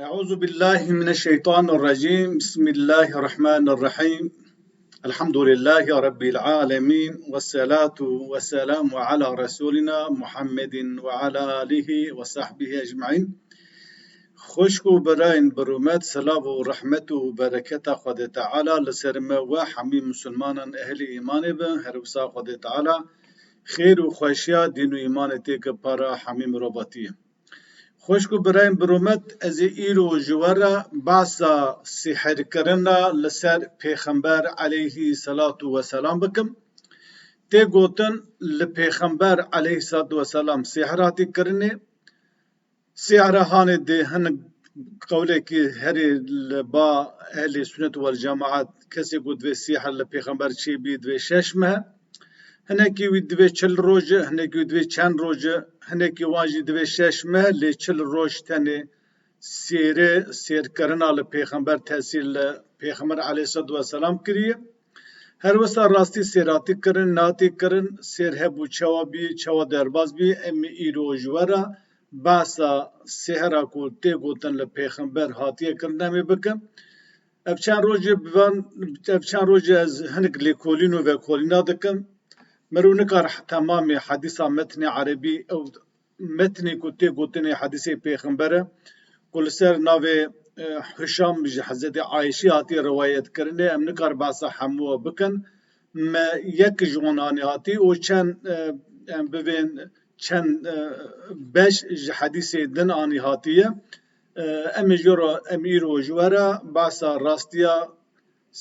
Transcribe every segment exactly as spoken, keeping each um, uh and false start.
أعوذ بالله من الشيطان الرجيم. بسم الله الرحمن الرحيم. الحمد لله رب العالمين. والصلاة والسلام على رسولنا محمد وعلى آله وصحبه أجمعين. Xwişk û birayên bi rûmet, silav û rehmet û bereketa Xwedê Teala li ser me we hemî misilmanan ehlî îmanê bin. Her wisa Xwedê Teala xêr û xweşiya dîn û îmanê têke para hemî mirovatiyê. Xwişk û birayên bi rûmet, ez ê îro ji we re behsa sîhirkirina li ser Pêxember aleyhî selatu weselam bikim. Tê gotin, li Pêxember aleyhî selatu weselam sîhir hatî kirinê. Sîhra hanê dê hinek qewlekî herî li ba ehlê sunnet wel cemaat, kesê ku divê sîhir li Pêxember çêbî divê şeş meh. Hinekî wî divê çil roj e, hinekî wî divê çend roj e, hinekî wan jî divê şeş meh, lê çil roj tenê sêrê, sêrkirina li Pêxember tesîr li Pêxember aleyhisselatu vesselam kiriye. Her wisa rastî sêr hatî kirin, nehatî kirin, sêr hebû çawa bî, çawa derbas bî, em ê îro ji we re behsa sêhra ku tê gotin li Pêxember hatiye kirin em ê bikin. Ev çend rojê bi van, ev çend rojê ez hinek lêkolîn û vekolîna dikim. Mero nikar temamê hedîsa metnê erebî ew metnê ku tê gotinê hedîsê Pêxember e, ku li ser navê, e, Hişam ji Hezretê Ayşê hatiye riwayet kirinê, em nikar behsa hemû bikin. Me yek ji wan anî hatî û çend, e, em bivên çend, e, beş ji hedîsê din anî hatiye. E, em ê ji ro-, em îro ji we re behsa rastiya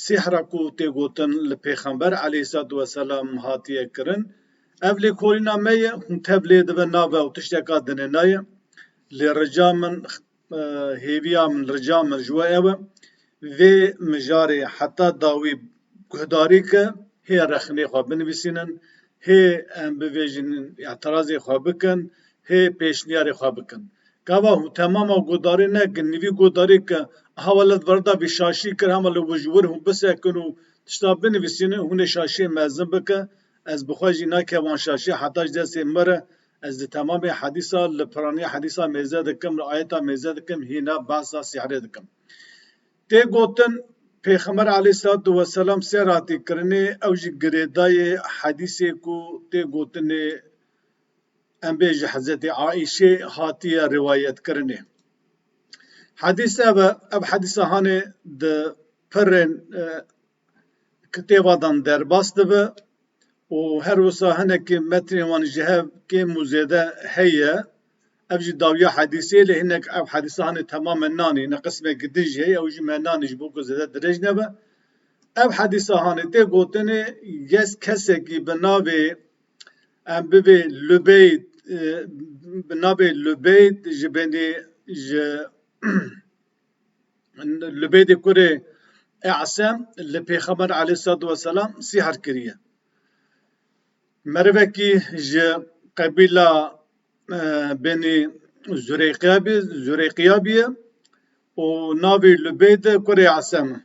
sîhra ku tê gotin li Pêxember aleyhisselatu vesselam hatiye kirin. Ev lêkolîna me ye, hûn tev lê dibe nabe û tişteka dinê naye. Lê rica min, e, hêviya min, rica min ji we ew e, vê mijarê heta dawî guhdarî ke hê rexnê xwe binivîsînin, hê em bivêjin, îtirazê xwe bikin, hê pêşniyarê xwe bikin. Gava hûn temama guhdarî nekin, nivî guhdarî ke aha we li vir da vî şaşî kir, hema li wir ji wir hûn bisekin û tişta binivîsînin, hûn ê şaşiyê mezin bike. Ez bi xwe jî nakevim şaşî heta ji destê min re. Ez di temamê hedîsa, li piraniya hedîsa mêze dikim, li ayeta mêze dikim, hîna behsa sîhrê dikim. Tê gotin, Pêxember aleyhisselatu vesselam sêr hatî kirinê, ew jî girêdayê hedîsê ku tê gotinê em bê ji Hezretê Aîşê hatiye riwayet kirinê. Hedîs ev e, ev hedîsa hanê di pirên, e, kitêba dan derbas dibe û her wisa hinekî metrên wan ji hev kêm û zêde heye. Ev jî dawiya hedîsê, lê hinek ev hedîsa hanê temamen nanî, ne qismekî din jî heye, ew jî me nanî ji bo ku zêde dirêj nebe. Ev hedîsa hanê tê gotinê, yes kesekî bi navê, em bibê Lubeyd, e, bi navê Lubeyd ji benê, ji Lubeydê kurê E'sem li Pêxember aleyhisselatu vesselam sîhir kiriye. Merivekî ji qebîla, e, Benî Zureyqiya bî, Zureyqiya bîye û navê Lubeyd kurê E'sem e.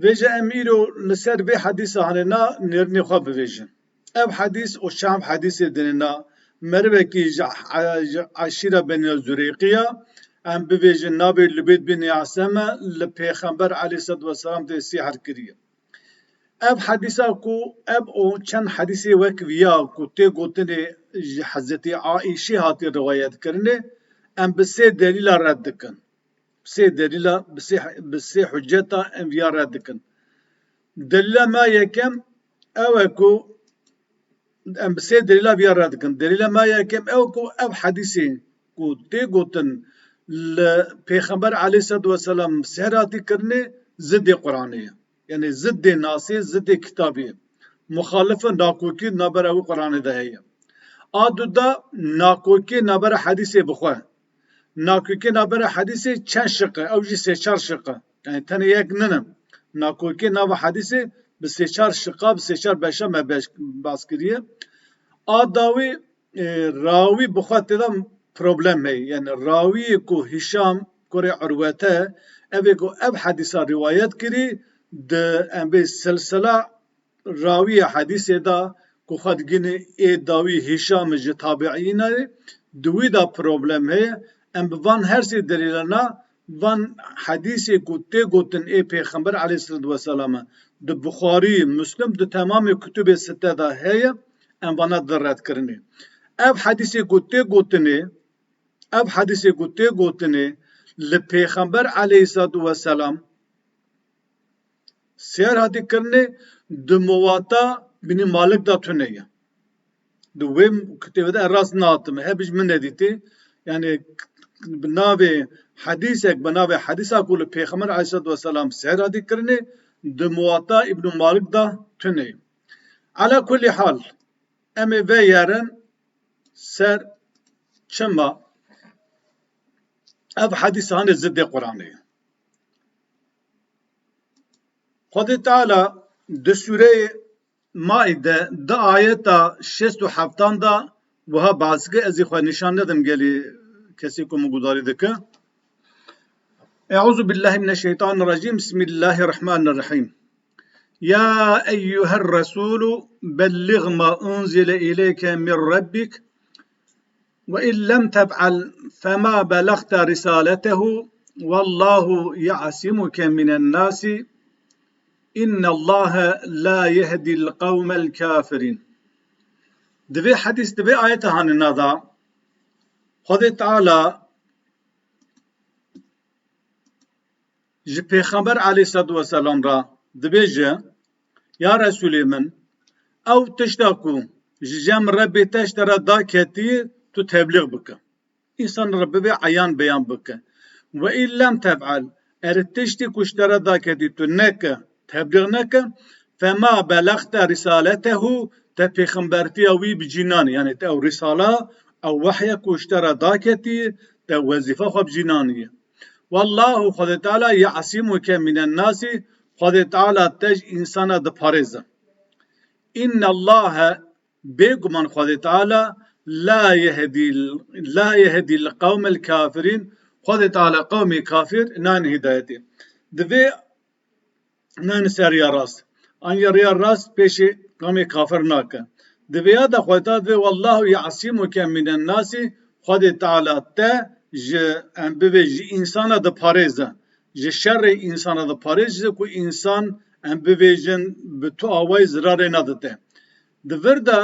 Vêje em îro li ser vê hedîsa hanê na nêrînê xwe bivêjin. Ev hedîs û çend hedîsê dinê na merivekî ji, ji eşîra Benî Zureyqiya, em bivêjin navê Lubeyd bin E'sem e, li Pêxember aleyhisselatu vesselam tê sîhir kiriye. Ev hedîsa ku ev û çend hedîsê wek viya ku tê gotinê ji Hezretî Aîşê hatî riwayet kirinê, em bi sê delîla red dikin. Sê delîla, bi sê, bi sê huceta em viya red dikin. Delîla me yekem ew e ku em bi sê delîla viya red dikin. Delîla me yekem ew ku ev hedîsê ku tê gotin li Pêxember aleyhisselatu vesselam sihir hatî kirinê zidê Qur'anê ye. Yanî zidê nasê, zidê kitabê ye. Muxalife, nakokî nabera wî Qur'anê de heye. A du da nakokî nabera hedîsê bi xwe. Nakokî nabera hedîsê çend şiq e? Ew jî sê çar şiq e. Yanî tenê yek nine. Nakokî nava hedîsê bi sê çar şiqa, bi sê çar beşa me beş, bas kiriye. A dawî, e, rawî bi xwe tê de problem heye. Yanî rawiyê ku Hîşam kurê Urwete, ev ê ku ev hedîsa rîwayet kirî, di em bê silsila rawiyê hedîsê de ku xwe digihînê ê dawî Hîşam ji tabiîna ye, di wî de problem heye. Em bi van her sê delîlana van hedîsê ku tê gotin ê Pêxember aleyhisselatu vesselam e, di Buxarî, Muslim, di temamê kutubê sitte de heye, em vana di red kirinê. Ev hedîsê ku tê gotinê, ev hedîsê ku tê gotinê li Pêxember aleyhisselatu vesselam siyar hatî kirinê, di Muwatta Binî Malik de tune ye. Di wê kitêbê de rast nahatime. Hebî ji min nedîtî. Yani bi navê hedîsek, bi navê hedîsa ku li Pêxember aleyhisselatu vesselam siyar hatî kirinê, di Muwatta Îbnû Malik de tune ye. Ala kulli hal, em ê veyerin ser çima ev hedîs hanê zidê Qur'anê ye. Xwedê Teala di sûreyê Maîde di ayeta şêst û heftan de wiha behs dike, ez ê xwe nîşan nedim gelî kesê ku min gudarî dike. Euzu billahi mineşşeytanirracim. Bismillahirrahmanirrahim. يا أيها الرسول بلغ ما أنزل إليك من ربك وإن لم تفعل فما بلغت رسالته والله يعصمك من الناس إن الله لا يهدي القوم الكافرين. Di vê hedîs, di vê ayeta hanina de Xwedê Teala ji Pêxember aleyhisselatu vesselam re dibêje, Ya Resûlê min, ew tişta ku ji cem Rebbê te ji te re daketî, tu teblîx bike. Însan re bibê eyan beyan bike. Ve in lem tef'al, erê tiştî ku ji te re daketî tu neke, teblîx neke, fema belexte risaletehu, te pêxembertiya wî bi cî nanî. Yani te ew risala, ew wehye ku ji te re daketî, te wezîfa xwe bi cî nanî. Wallahu, Xwedê Teala, ye'simuke minen nasi, Xwedê Teala te ji însana diparêze. Înnallahe, bêguman Xwedê Teala, la yehdî, la yehdîl qewmel kafirîn, Xwedê Teala qewmê kafir nayne hîdayetê. Divê nayne ser riya rast. An ya riya rast pêşê qewmê kafir nake. Di vêya de Xwedê Teala divê, "Wallahu ya'simuke minen nasi", Xwedê Teala te ji, em bivê ji însana diparêze. Ji şerê însana diparêze ku însan, em bivêjin, bi tu awayî zirarê nedite. Di vir de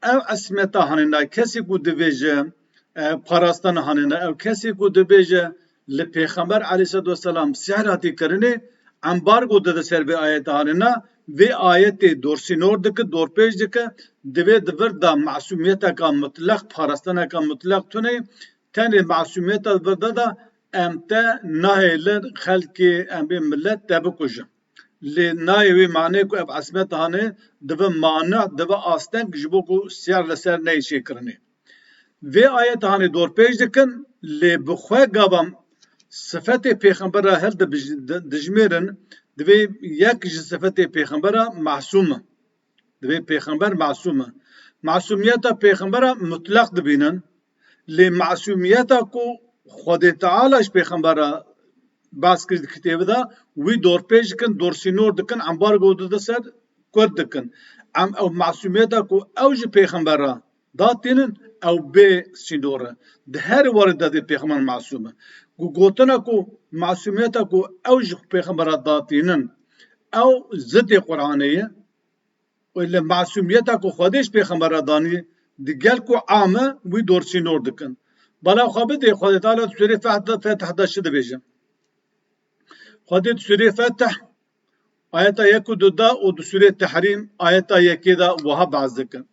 ev esmeta hanê na, kesê ku dibêje, e, parastina hanê na, ew kesê ku dibêje li Pêxember aleyhisselatu vesselam sihr hatî kirinê, embargo dide ser vê ayeta hanê na, vê ayetê dorsînor dike, dorpêç dike, divê di vir de masûmiyeteka mutleq, parastineka mutleq tune, tenê masûmiyeta di vir de de em te nahêlin xelkê, em bê milet te bikujin. Lê nayê wê manê ku ev esmet hanê dibe mane, dibe asteng ji bo ku siyer li ser neyê çêkirinê. Vê ayet hanê dorpêç dikin, lê bi xwe gava sifetê pêxembera hildi bij-, di-, dijmêrin, divê yek ji sifetê pêxembera masûm e. Divê pêxember masûm e. Masûmiyeta pêxembera mutlaq dibînin, lê masûmiyeta ku Xwedê Teala ji pêxembera behs kir di kitêbê de, wî dorpêç dikin, dorsînor dikin, embargo dide ser Kurd dikin. Em ew masûmiyeta ku ew ji pêxembera datînin, ew bê sînor e. Di her warê de dê pêxember masûm e. Ku gotina ku masûmiyeta ku ew ji pêxembera datînin, ew zidê Qur'anê ye. Û li masûmiyeta ku Xwedê ji pêxembera danî, di gel ku am e, wî dorsînor dikin. Bala xwe bidê, Xwedê Teala di Sûrê Feth de, Fetih de çi dibêje? Xwedê di Sûrê Fetih, ayeta yek û du de û di Sûrê Tehrîm, ayeta yekê de wiha behs dikin.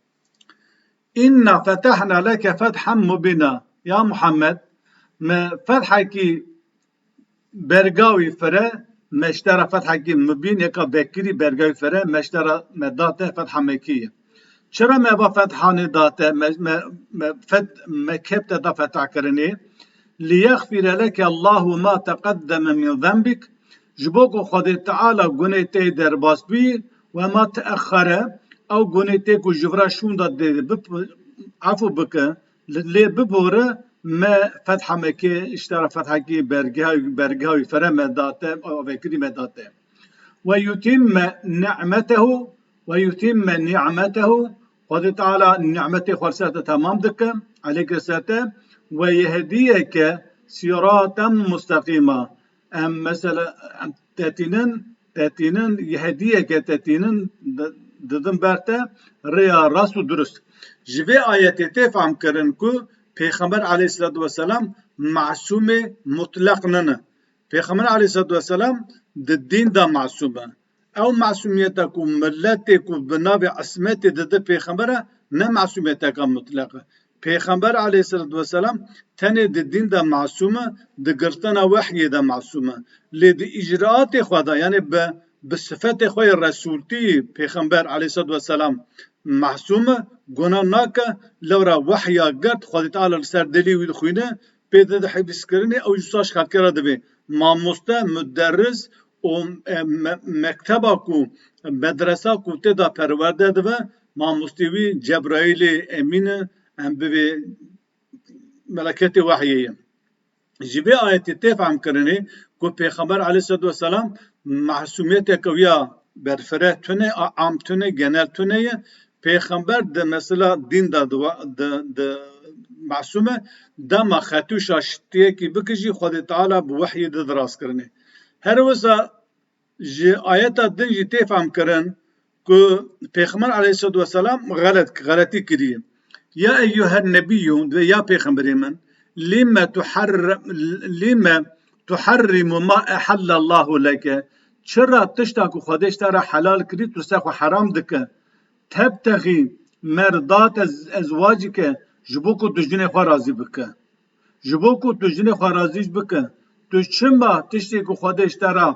"Inna fetahna leke fethan mubîna." Ya Muhammed, me fethekî bergawî fire, me ji te re fethekî mubîn, yeka vekirî bergawî fire, me ji te re me da te fetha Mekî ye. Çira me va fethanê da te, me, me, me feth-, me kep te da fetha kirinê? "Liyexfire leke Allahu ma teqeddeme min zenbik." Ji bo ku Xwedê Teala gunê te derbas bî, "we ma teexxere", ew gunê te ku ji vira şûnda dê bip-, efû bike, li-, lê bibore, me fetha Mekê, ji te re fethekî bergeha-, bergeha wî fere me da te, avekirî me da te. "We yutimme ni'metehu", "we yutimme ni'metehu", Xwedê Teala ni'metê xwe li ser te temam dike, eleyke ser te, "we yehdiyeke", siraten mustekîma. Em mesela, em tetînin, tetînin, hediyeke tetînin di-, didin ber te rêya rast û durust. Ji vê ayetê tê fehmkirin ku Pêxember aleyhisselatu vesselam masûmê mutlaq nine. Pêxember aleyhisselatu vesselam di dîn de masûm e. Ew masûmiyeta ku miletê ku bi navê ismetê dide Pêxembere ne masûmiyeteka mutlaq e. Pêxember aleyhisselatu vesselam tenê di dîn de masûm e, di girtina wehyê de masûm e. Lê di îcraatê xwe de, yanî bi, bi sifetê xwe yê resûltî Pêxember aleyhisselatu vesselam masûm e, guna nake, lewra wehya girt, Xwedê Teala li ser dilê wî dixwîne, pê dide hifzkirinê, ew ji wisa ji xelkê re dibê mamoste, muderris û, e, me-, mekteba ku, medresa ku tê de perwerde dibe, mamostê wî Cebraîlê Emîn e, em bibê meleketê wehyê ye. Ji vê ayetê tê fehmkirinê ku Pêxember aleyhisselatu vesselam masûmiyeteke wî ya berfireh tune, a-, am tune, genel tune ye. Pêxember di mesela dîn de di wa-, di, di masûm e, dema xetû şaştiyekî bike jî Xwedê Teala bi wehyê di dirast kirinê. Her wisa ji ayeta din jî tê fehmkirin ku Pêxember aleyhisselatu vesselam xelet, xeletî kiriye. Ya eyyuhen nebiyyû, divê ya pêxemberê min, lime tuharr-, lime tuharrimu ma ehallallahu leke. Çira tişta ku Xwedê ji te re helal kirî, tu ser xwe heram dike. Tebtexî merdate ezwacike, ji bo ku tu jinê xwe razî bike. Ji bo ku tu jinê xwe razî bike, tu çima tiştê ku Xwedê ji te re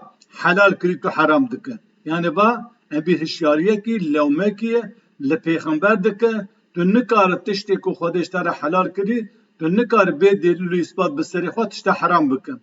helal kirî, tu heram dike? Yanî va, em bî hişyariyekî, lewmekî ye, li pêxember dike, tu nikare tiştê ku Xwedê ji te re helal kirî, tu nikare bê delîl û îspat bi serê xwe tişta heram bike.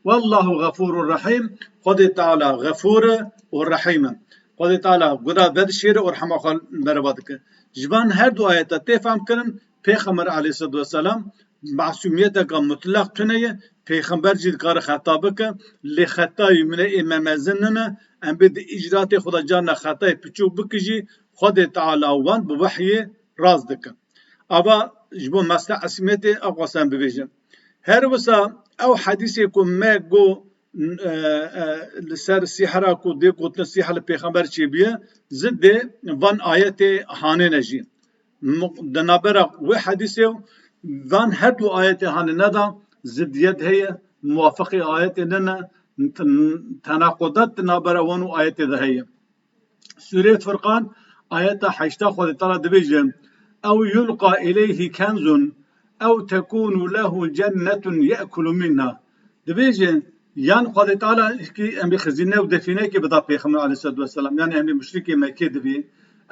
Wallahu xefûrur rehîm, Xwedê Teala xefûr e û rehîm e. Xwedê Teala guda vedişêre û rehma xwe merva dike. Ji van her du ayeta tê fehmkirin, Pêxember aleyhisselatu vesselam masûmiyeteke mutlaq tune ye, pêxember jî dikare xeta bike, lê xetayî mine ê me mezin nine, em bê di îcratê xwe de carna xetayê piçûk bike jî, Xwedê Teala wan bi wehyê rast dike. Ava ji bo mesle esmetê ew qasem bibêjin. Her wisa ew hedîsê ku me got, e, e, li ser sihra ku dê gotin sihra li pêxember çêbûye, zidê van ayetê hanê ne jî. Mu-, di navbera wê hedîsê û van her du ayetê hanê ne de zidiyet heye, muwafiqê ayetê ne ne, ten-, tenaqudat di navbera wan û ayetê de heye. Sûreyê Furqan, ayeta heşta Xwedê Teala dibêje, "Ew yulqa ileyhi kenzun, ew tekunu lehu cennetun ye'kulu minha." Dibêje, yan Xwedê Teala ki em bê xizîne û defînekê bida Pêxember aleyhisselatu vesselam, yani em bê muşrikê Mekkê dibê,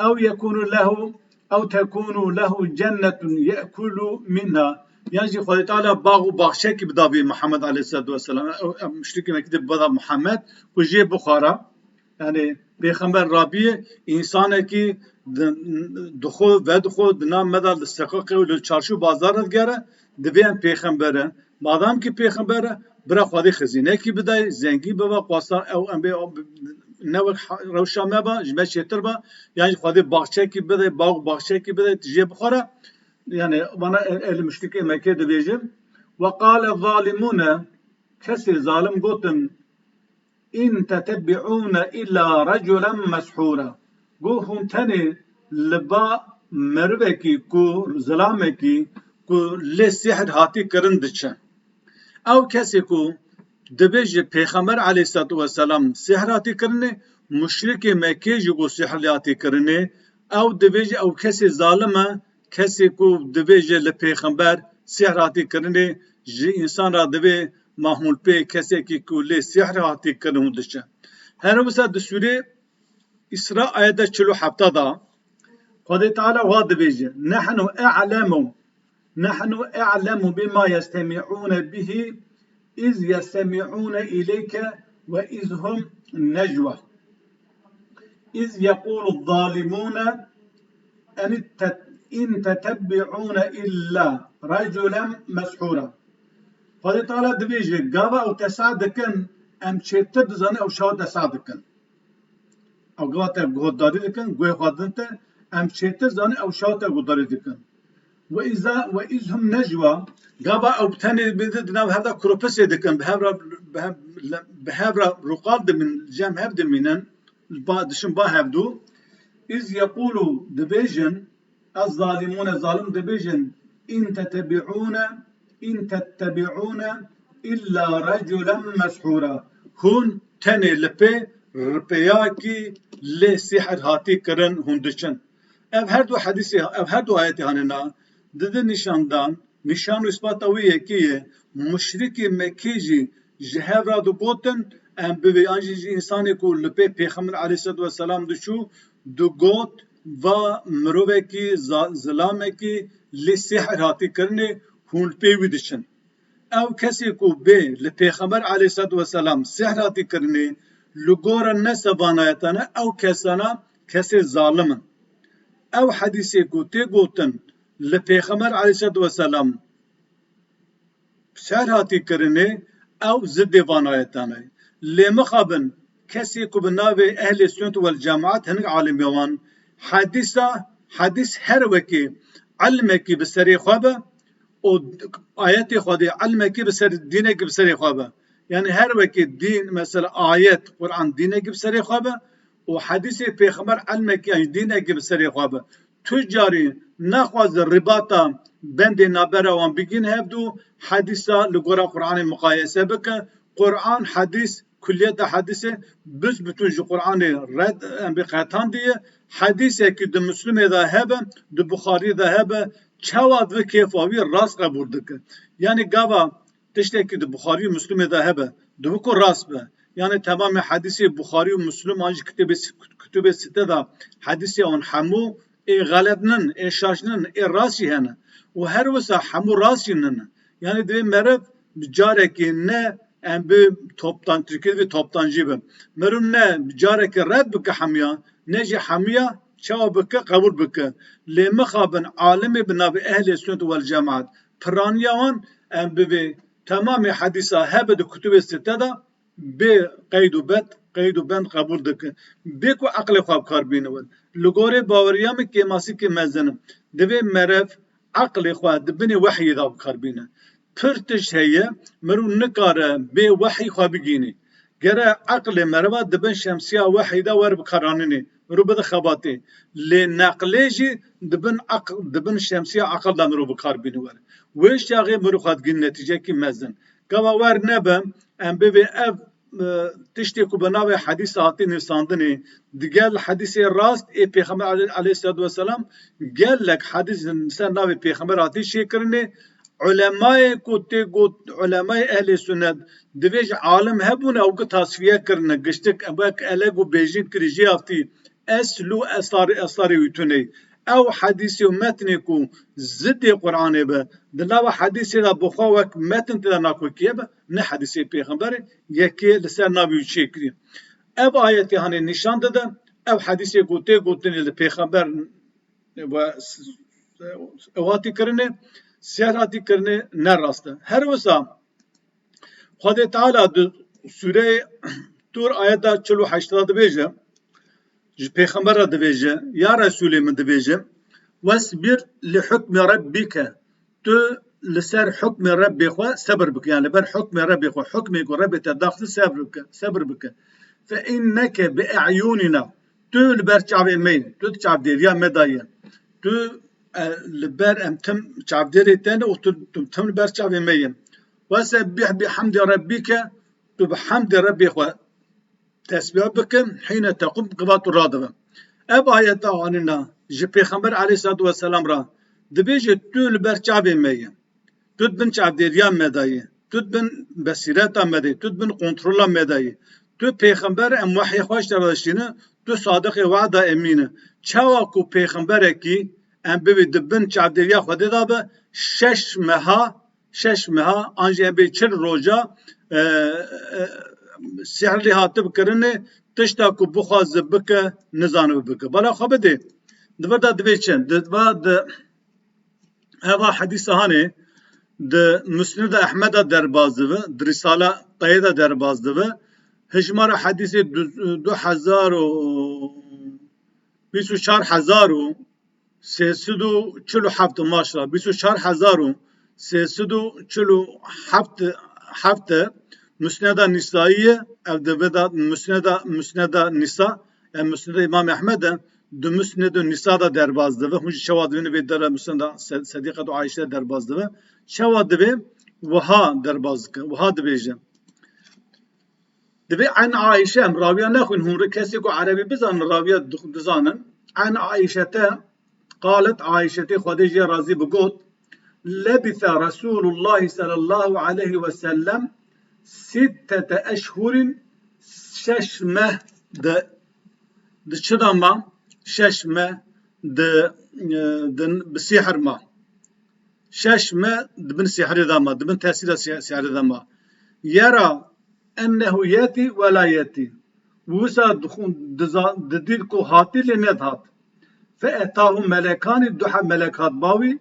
ew yekunu lehu, ew tekunu lehu cennetun ye'kulu minha, yan jî Xwedê Teala bax û baxçekî bida bê Muhammed aleyhisselatu vesselam, ew, ew muşrikê Mekkê dibê bida Muhammed ku jê bixwara. Yani pêxember rabîye, însanekî di, dixwe, vedixwe, di nav me de li seqaqê û li çarşû bazar re digere, dibê em pêxember e. Madam ki pêxember e, bira Xwedê xizînekî bidayê, zengî bibe, xwasa ew em bê, ne wek ha-, rewşa me ba, ji me çêtir ba, yan jî Xwedê baxçekî bidayê, bax û baxçekî bidayê, tu jê bixwara. Yani vana el, el muşrikê Mekkê dibêjin. Ve qale zalimûne, kesê zalim gotin, "In tetebbi'ûne illa reculen meshûra." Got, hûn tenê li ba merivekî ku, zilamekî ku lê sîhr hatî kirin diçin. Ew kesê ku dibêje Pêxember aleyhisselatu vesselam sîhr hatî kirinê, muşrikê Mekkê jî ku sîhr lê hatî kirinê, ew dibêje ew kesê zalim e, kesê ku dibêje li Pêxember sîhr hatî kirinê, ji însan re dibê ma hûn pê kesekî ku lê sîhr hatî kirin hûn diçe. Her wisa di sûrê Îsra ayeta çil û heft de Xwedê Teala wa dibêje, "Nehnu e'lemu, nehnu e'lemu bima yestemi'ûne bihî iz yestemi'ûne ileyke ve iz hum necwa." "Iz yeqûlu zalimûne en te-, in tetebbi'ûne illa reculen meshûra." Xwedê Teala dibêje, gava ew tesah dikin, em çêtir dizanin ew şawa tesah dikin. Ew gava te guhdarî dikin, guhê xwe din te, em çêtir zanin ew şawa te guhdarî dikin. Ve iza, ve izhum necwa, gava ew tenê bi di nav hev de kuropesê dikin, bi hev re, bi hev, bi hev re ruqal dimin, cem hev dimînin, ba, dişin ba hevdû. Iz yekulu, dibêjin, ez zalimûne, zalim dibêjin, in tetebiûne, in tetebiûne illa reculen meshûra. Hûn tenê li pê ripeyakî lê sihir hatî kirin, hûn diçin. Ev her du hedîsê, ev her du ayetê hanina, didin nîşandan, nîşan û îspata wî yekê ye. Muşrikê Mekkê jî ji hev re digotin, em bivê, an jî ji însanê ku li pê Pêxember aleyhisselatu vesselam diçû, digot, va mirovekî, za-, zilamekî lê sihir hatî kirinê, hûn li pê wî diçin. Ew kesê ku bê li Pêxember aleyhisselatu vesselam sihr hatî kirinê, li gora nese van ayetane, ew kesana kesê zalim in. Ew hedîsê ku tê gotin li Pêxember aleyhisselatu vesselam sihr hatî kirinê, ew zidê van ayetane. Lê mixabin, kesê ku bi navê ehlê sunnet wel cemaat hinek alimiya wan, hedîsa, hedîs her wekî ilmekî bi serê xwe be, û ayetê Xwedê ilmekî bi ser, dînekî bi serê xwe be. Yani her wekî dîn, mesela ayet, Quran dînekî bi serê xwe be û hedîsê Pêxember ilmekî, yani dînekî bi serê xwe be. Tu carî naxwaze ribata bendê nabera wan bigîn hevdû, hedîsa li gora Quranê muqayese bike. Quran, hedîs, kuliyeta hedîsê biz bi tu ji Quranê red, em bê qetandiye. Hedîsekî di Muslimê de hebe, di Buxarî de hebe, çawa divê kêfa wî rast qebûl dike. Yani gava tiştekî di Buxarî û Muslimê de hebe, divê ku rast be. Yani temamê hedîsê Buxarî û Muslim an jî kitêbê si-, kutubê site de hedîsê wan hemû ê xelet nin, ê şaş nin, ê rast jî hene. Û her wisa hemû rast jî nin. Yani divê meriv bi carekê ne em bi toptan, Tirkiyê divê toptancî be. Meriv ne bi carekê red bike hemiya, ne jî hemiya çawa bike, qebûl bike. Lê mixabin alimê bi navê ehlê sunnet wel cemaat piraniya wan em bivê temamê hedîsa hebe di kutubê site de bê qeyd û bet, qeyd û bend qebûl dike. Bê ku eqlê xwe bi kar bîne wir. Li gorê baweriya min kêmasîkê mezin in. Divê meriv eqlê xwe di binê wehyê de bi kar bîne. Pir tişt heye, mirov nikare bê wehyî xwe bigînî. Gere eqlê meriva di bin şemsiya wehyî de were bikaranînê, mirov bide xebatê. Lê neqlê jî di bin eql, di bin şemsiya eqil de mirov bi kar bîne were. Wê çaxê mirov xwe digihîne netîcekî mezin. Gava wer nebe, em bivê ev, e, tiştê ku bi navê hedîs hatî nivîsandinê, digel hedîsê rast ê Pêxember aley-, aleyhisselatu vesselam, gelek hedîs li ser navê Pêxember hatî çêkirinê. Ulemayê ku tê got, ulemayê ehlê sunnet, divê ji alim hebûne, ew ku tasfiye kirine, giştik, em wek elek û bêjin kirî jê haftî, esl û esarê, esarê wî tune. Ew hedîsê û metnê ku zidê Quranê be, di nava hedîsê de bi xwe wek metn tê de nakokiye be, ne hedîsê Pêxemberê, yekê li ser navê wî çêkirî. Ev ayetê hanê nîşan dide, ev hedîsê ku tê gotinê li Pêxember ve s-, s-, ew hatî kirinê, siyer hatî kirinê ne rast e. Her wisa Xwedê Teala di Sûreyê Tur ayeta çil û heşt de dibêje, ji Pêxember re dibêje, ya Resûlê min dibêje, "Wesbir li hukmi rebbike", tu li ser hukmê Rebbê xwe sebir bike, yani li ber hukmê Rebbê xwe, hukmê ku Rebbê te daxist sebir bike, sebir bike. "Fe inneke bi e'yunina", tu li ber çavê me yî, tu di çavdêriya me de yî. Tu, e, li ber em tim çavdêrê te ne û tu, tu tim li ber çavê me yî. "Wesebbih bihamdi rebbike", tu bi hemdê Rebbê xwe tesbîh bike, hîne teqûm, giva tu radibe. Ev ayeta anîna ji Pêxember aleyhissalatu vesselam re dibêje, tu li ber çavê me yî. Tu di bin çavdêriya me de yî. Tu di bin besîreta me de yî. Tu di bin kontrola me de yî. Tu Pêxember, em wehyê xwe ji te re dişîne, tu sadiqê wehda emîn e. Çawa ku Pêxemberekî em bibê di bin çavdêriya Xwedê de be, şeş meha, şeş meha, an jî em bê çil roja, e, e, sihr lê hatibe kirinê, tişta ku bixwaze bike, nizanibe bike. Bala xwe bidê. Di vir de divê çi? Di va di Eva hedîsa hanê di Musneda Ehmeda derbas dibe, di Risala Tayê de derbas dibe. Hejmara hedîsê du, du hezar û bîst û çar hezar û Sê sed û çil û heft, maşallah, bîst û çar hezar û sê sed û çil û heft, heft e, Musneda Nisayî ye, ev di vê de Musneda, Musneda Nisa, em Musneda Îmam Ehmed e, di Musneda Nisa de derbas dibe. Hûn jî çawa dibînin vê dera Musneda Se-, Sedîqet û Ayşe de derbas dibe. Çawa dibe? Wiha derbas dike, wiha dibêje. Divê en Ayşe, em rawiya nexwin, hûn re kesê ku erebî bizanin, rawiya di-, dizanin. En Ayşete qalet, Ayşetê Xwedê jê razî bi got, lebise Resulullah sallallahu aleyhi ve sellem sittete eşhurin, şeş meh de, di çi de ma? Şeş meh di, e, di, bi sihir ma. Şeş meh di bin sihrê de ma, di bin tesîra si-, sihrê de ma. Yera ennehu yeti ve la yeti. Wisa dixu-, diza-, didît ku hatî lê nedihat. Fe etahu melekani, du heb melek hat ba wî.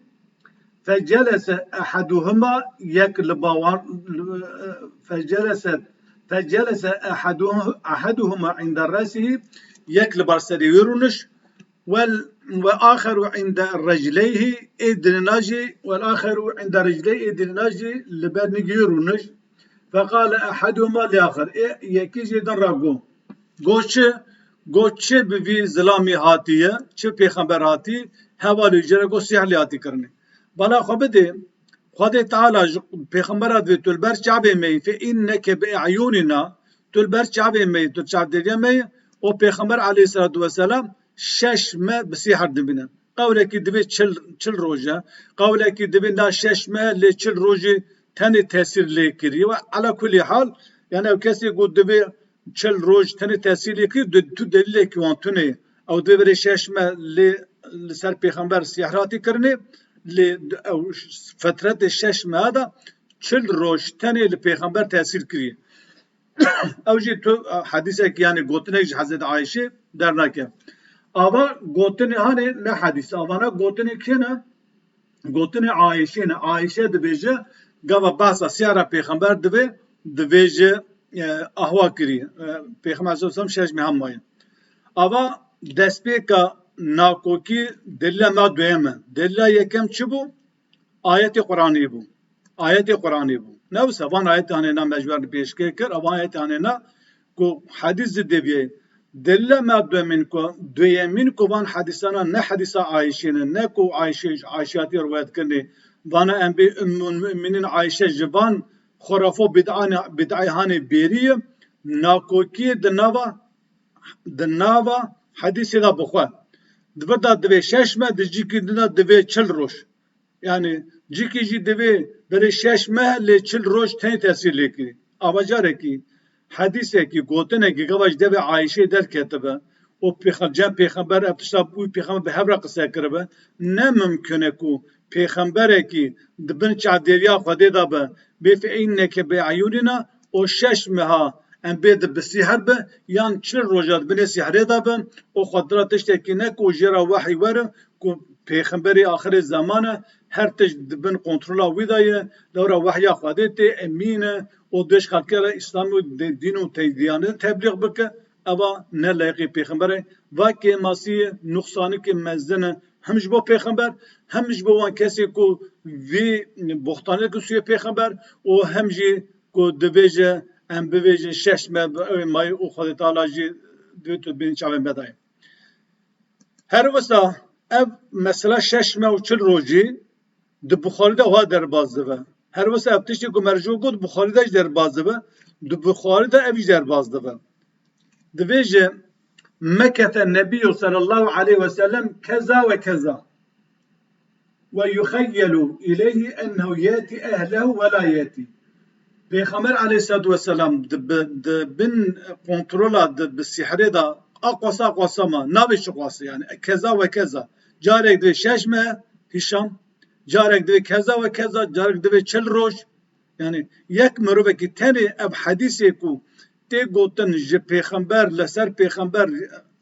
Fe celese ehaduhuma, yek li ba wan, fe celese, fe celese ehaduhu-, ehaduhuma inde resihi, yek li bar serê wî rûniş. Wel, ve aheru inde recleyhi, ê dirina jî, wel aheru inde recleyhi, ê dirina jî li ber nigî rûniş. Feqale ehaduhuma li axir. Ê yekî jê din ra got. Got çi? Got çi bi vî zilamî hatiye, çi pêxember hatî, hevalê jê re got sîhr lê hatî kirinê. Bala xwe bidê, Xwedê Teala ji pêxembera divê tu li ber çavê me yî, fe inneke bi e'yunina, tu li ber çavê me yî, tu çavdêriya me yî, û pêxember aleyhisselatu vesselam şeş meh bi sîhir dibîne. Qewlekî divê çil, çil roj e, qewlekî divê na şeş meh lê çil rojî tenê tesîr lê kiriye. Ve ala kulî hal, yani ew kesê ku divê çil roj tenê tesîr lê kiriye, tu, tu delîlekî wan tune ye. Ew divê verê şeş meh lê li ser pêxember sîhir hatî kirinê, lê ew fetretê şeş meha de çil roj tenê li pêxember tesîr kiriye. Ew jî tu hedîsek, yani gotinek ji Hezretî Ayşê dernake. Ava gotinê hanê ne hedîs. Avana gotinê kê ne? Gotinê Ayşê ne. Ayşe dibêje, gava behsa siyara pêxember divê, dibêje, e, ahwa kirî. E, Pêxember sallallahu aleyhi ve sellem şeş meha maye. Ava destpêka nakokî delîla me duyem e. Delîla yekem çi bû? Ayetê Quranî bû. Ayetê Quranî bû. Ne wisa van ayetê hanê na me ji ber pêşkê kir, evan ayetê hanê na ku hedîs zî dê bîye. Delîla me duyemîn ku, duyemîn ku van hedîsana ne hedîsa Ayşê ne, ne ku Ayşê, Ayşe hatî riwayet kirinê. Vana em bê Ummul Mu'minîn Ayşe ji van xurafo bid'anê, bid'ayê hanê bêrî ye, nakokiyê di nava, di nava hedîsê de bi xwe. Di vir de divê şeş meh, di cîkî din de divê çil roj. Yani cîkî jî divê berê şeş meh lê çil roj tenê tesîr lê kirî. Ava carekî hedîsekî, gotinekî gava ji devê Ayşê derketibe û pêxe-, cem pêxember ev tişta wî pêxember bi hev re qise kiribe, ne mimkun e ku pêxemberekî di bin çavdêriya Xwedê de be, bê fe inneke bi eyunina û şeş meha em bê di bi sîher be, yan çil roja di binê sîhrê de be û Xwedê re tiştekî ne ku jê re wehî were, ku pêxemberê axirê zeman e, her tişt di bin kontrola wî de ye, lewra wehya Xwedê tê, emîn e û dê ji xelkê re Îslam û dê-, dîn û te-, diyanê teblîx bike, eva ne layiqê pêxember e. Va kêmasiyê, nuqsanikê mezin e, hem ji bo pêxember, hem ji bo wan kesê ku vî boxtanê dikin sûyê pêxember û hem jî ku divêje, em bivêjin şeş me bi ew ê mayî û Xwedê Teala jî divê tu bînî çavê me de ye. Her wisa ev mesela şeş meh û çil rojî di Buxarî de wiha derbas dibe. Her wisa ev tiştê ku me ji got Buxarî de jî derbas dibe, di Buxarî de ev jî derbas dibe. Divêje, mekete Nebiyyu sallallahu aleyhi ve sellem keza ve keza. Ve yuxeyyelu ileyhi ennehu yeti ehlehu ve la yeti. Pêxember aleyhissalatu vesselam di bi-, di bin kontrola, di bi sîhrê de aqwasa aqwasa ma, navê çi qwasî yani, keza ve keza. Carek divê şeş meh, Hişam, carek divê keza ve keza, carek divê çil roj. Yani yek mirovekî tenê ev hedîsê ku tê gotin ji pêxember, li ser pêxember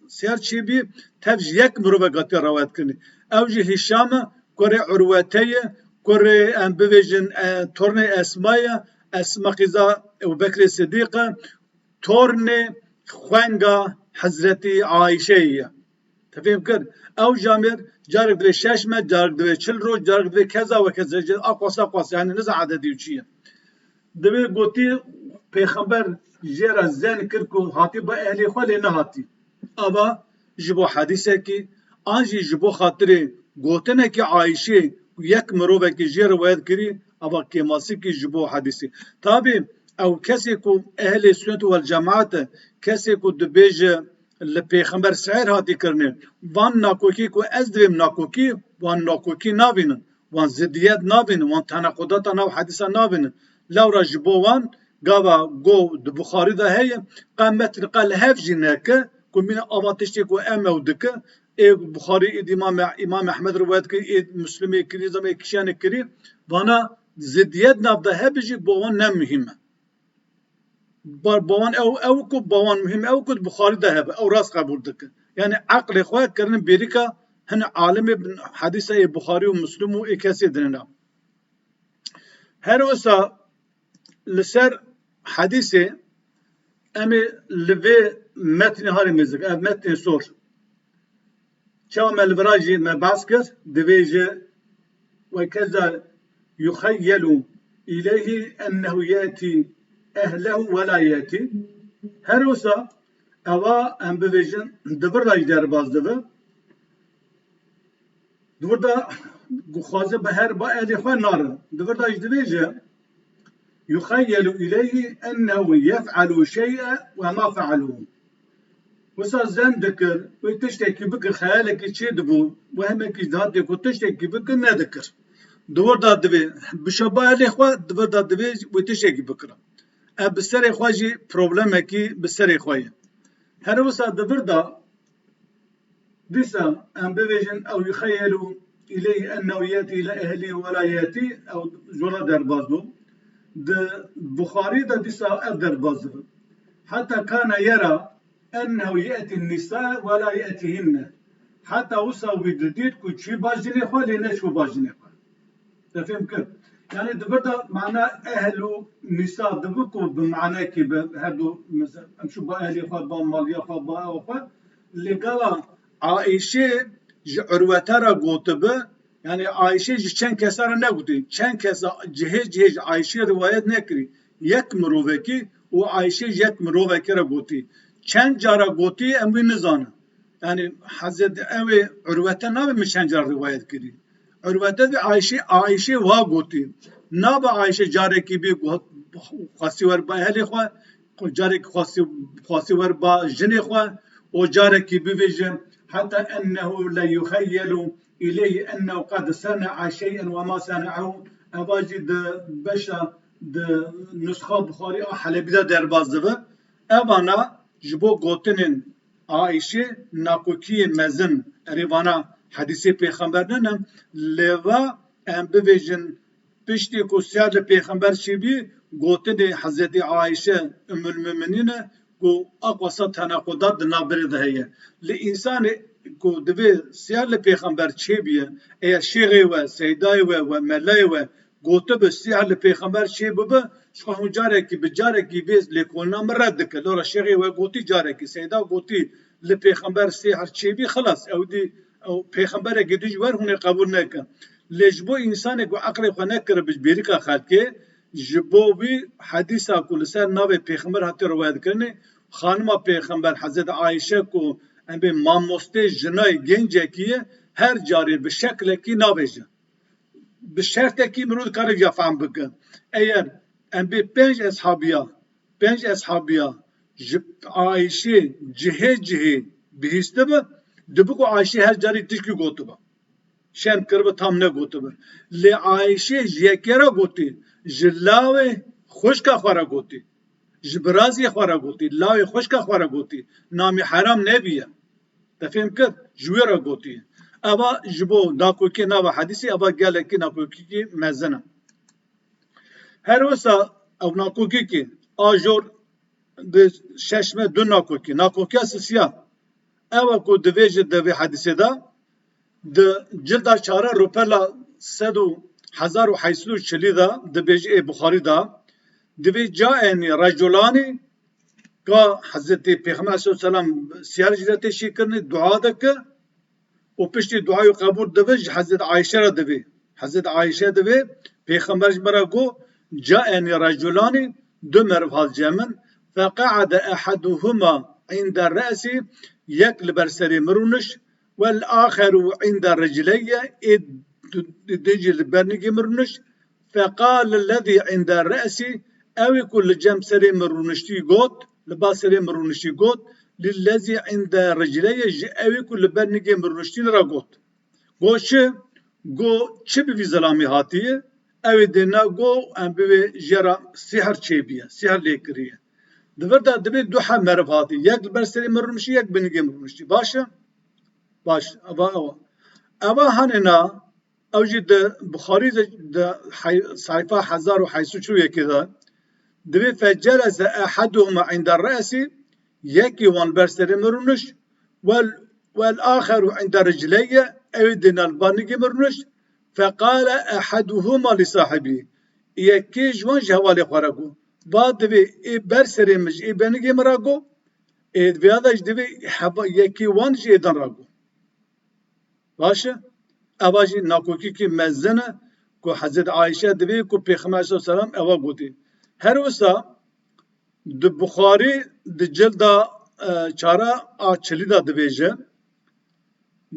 ser çêbî, tev ji yek mirovek hatiye rewayet kirinê. Ew jî Hişam e, kurê Urwete ye, kurê em bivêjin, e, tornê Esma ye, Esma qîza Ebu Bekrê Sidîq e, tornê xwenga Hezretî Ayşeyê ye. Te fêm kir? Ew camêr Carek divê şeş me, carek divê çil roj, carek divê keza we keza, a qasa qasa, yani niza ededî û çi ye. Divê gotî pêxember jê re zen kir ku hatî ba ehlê xwe lê nehatî. Ava ji bo hedîsekî, an jî ji bo xatirê gotinekî Ayşê ku yek mirovekî jê riwayet kirî, ava kêmasikî ji bo hedîsê. Tabî ew kesê ku ehlê sunnet wel cemaat e, kesê ku dibêje li pêxember sihr hatî kirinê, van nakokî ku ez divêm nakokî, wan nakokî nabînin, wan zidiyet nabînin, wan tenaqudata nav hedîsa nabînin. Lewra ji bo wan gava go di Buxarî de heye, qe metn qe li hev jî neke, ku mîna ava tiştê ku em ew dike, ê Buxarî, ê Îmam, Îmam Ehmed riwayet kirî, ê Muslimê kirî, zama ê kişanê kirî, vana zidiyet nav de hebe jî bo wan ne muhîm e. Ba-, ba wan ew, ew ku ba wan muhîm ew ku di Buxarî de hebe, ew rast qebûl dikin. Yani eqlê xwe kirinin bêrîka hin alimê bin hedîsa ê Buxarî û Muslim û ê kesê dinê ne. Her wisa li ser hedîsê em ê li vê metnê harê mêzik, ev metnê sor. Çawa me li vira jî me behs kir, divêje, "Ve keza yuxeyyelu ileyhi ennehu yeti ehlehu ve la yeti." Her wisa eva em bivêjin, di vir de jî derbas dibe. Di vir de dixwaze bi her ba ehlê xwe nare. Di vir de jî divêje, "Yuxeyyelu ileyhi ennehu yef'elu şey'e ve ma fe'aluhu." Wisa zen dikir, wê tiştekî bikir, xeyalekî çê dibû, wehmekî dihatê ku tiştekî bikir, nedikir. Di wir de divê, bişa ba ehlê xwe, di vir de divê wê tiştekî bikir. Ev bi serê xwe jî problemekî bi serê xwe ye. Her wisa di vir de, dîsa em bivêjin, "Ew yuxeyyelu ileyhi ennehu yeti ile ehlihi ve la yeti", ew jora derbas bû. Di Buxarî de dîsa ev derbas dibe. "Heta kana yera ennehu yeti nisa ve la yetihinne." Heta wisa wî didît ku çû ba jinê xwe lê neçû ba jinê xwe. Te fêm kir? Yani di vir de mana ehl û nisa dibe ku bi manekî bi her du, mesela, em çû ba ehlê xwe, ba maliya xwe, ba ew xwe. Lê gala Aîşê ji Urwete re gotibe, yani Aîşê ji çend kesa re negotî. Çend kesa cihê cihê ji Aîşê riwayet nekirî. Yek mirovekî û Aîşê ji yek mirovekî re gotî. Çend cara gotî em wî nizanin. Yani Hezretî ew ê Urwete nabe min çend cara riwayet kirî. Urwete vê Ayşê, Ayşê wa gotî. Nabe Ayşê carekî bî got, xwestî wer ba ehlê xwe, carekî xwestî, xwestî wer ba jinê xwe, û carekî bivêje, "Heta ennehu le yuxeyyelu ileyhi ennehu qad sene'a şey'en ve ma sene'ahu." Eva jî di beşa, di nusxa Buxarî a Helebî de derbas dibe. Evana ji bo gotinên Aîşê nakokiyê mezin, erê vana hedîsê pêxember nene, lê va em bivêjin, piştî ku siyer li pêxember çêbî, gotinê Hezretî Aîşe Ummul Muminîn e ku aqwasa tenaqudat di navberê de heye. Li însanê ku divê siyer li pêxember çêbîye, eya şêxê we, seydayê we, we melayê we gotibe siyer li pêxember çêbibe, ji xwe hûn carekî bi carekî vê lêkolîna min red dike. Lora şêxê we gotî carekî, seyda gotî li pêxember sêher çêbî, xilas, ew dî, ew pêxemberekî dî ji wer hûn ê qebûl nekin. Lê ji bo însanê ku eqlê xwe nekiribe ji bêrîka xelkê, ji bo wî hedîsa ku li ser navê pêxember hatiye riwayetkirinê, xanima pêxember Hezretî Ayşe ku em bê mamostê jinayê gencekî ye, her carê bi şeklekî navêje. Bi şertekî mirov dikare vîya fehm bike. Eger em bê pênc eshabiya, pênc eshabiya ji Ayşê cihê cihê bihîstibe, dibe ku Ayşê her carî tişkî gotibe. Şen kiribe, tam negotibe. Lê Ayşê ji yekê re gotî, ji lawê xwişka xwe re gotî, ji biraziyê xwe re gotî, lawê xwişka xwe re gotî, namî heram nebîye. Te fêm kir? Ji wê re gotî. Eva ji bo nakokê nava hedîsê, eva gelekî nakokîkî mezin e. Her wisa ew nakokîkî a jor di şeş me du nakokî. Nakokiya sisiya. Ew e ku divêje di vê hedîsê de, di cilda çare rûpela sed û hezar û heyt sed û çilî de dibêje ê Buxarî de, divê caenî reculanî ka Hezretî Pêxember aleyhisselam siyer ji re tê şîkirinê dua dike, û piştî duayê qebûl dibe ji Hezret Ayşe re divê. Hezret Ayşe divê, Pêxember ji me re got, "Caeni reculani, du meriv hat cem min, feqe'ede eheduhuma inde re'sî, yek li ber serê min rûniş, wel axeru inde ricleyye, ê di-, di-, din jî li ber nigê min rûniş, feqale lezî inde re'sî, ewê ku li cem serê min rûniştî got, li ba serê min rûniştî got, lillezî inde ricleyye, ji ewê ku li ber nigê min rûniştî re got." Go çi? Go çi bi vî zilamî hatiye? Ew ê dêna go em bi vê jê re sihir çêbiye, sihir lê kiriye. Di vir de divê du heb meriv hatî. Yek li ber serê min rûniştî, yek binigê min rûniştî. Baş e? Baş. Eva, ewa. Eva hanê na, ew jî di Buxarî de, di hey-, sayfa hezar û heyt sed û çil û yekê de. Divê fecelese ehaduhuma inde re'sî, yekî wan ber serê min rûniş, wel, wel axeru inde ricleyye, ew ê dêna li ba nigê min rûniş, feqale ehaduhuma li sahibî, yekê ji wan ji hevalê xwe re got, va divê ê ber serê min ji ê ber nigê min re got, ê vêya de jî divê heva-, yekê wan ji ê din re got. Baş e? Eva jî nakokîkî mezin e ku Hezret Ayşe divê ku Pêxember aleyhisselam eva gotî. Her wisa di Buxarî di cilda, e, çara a çilî de dibêje,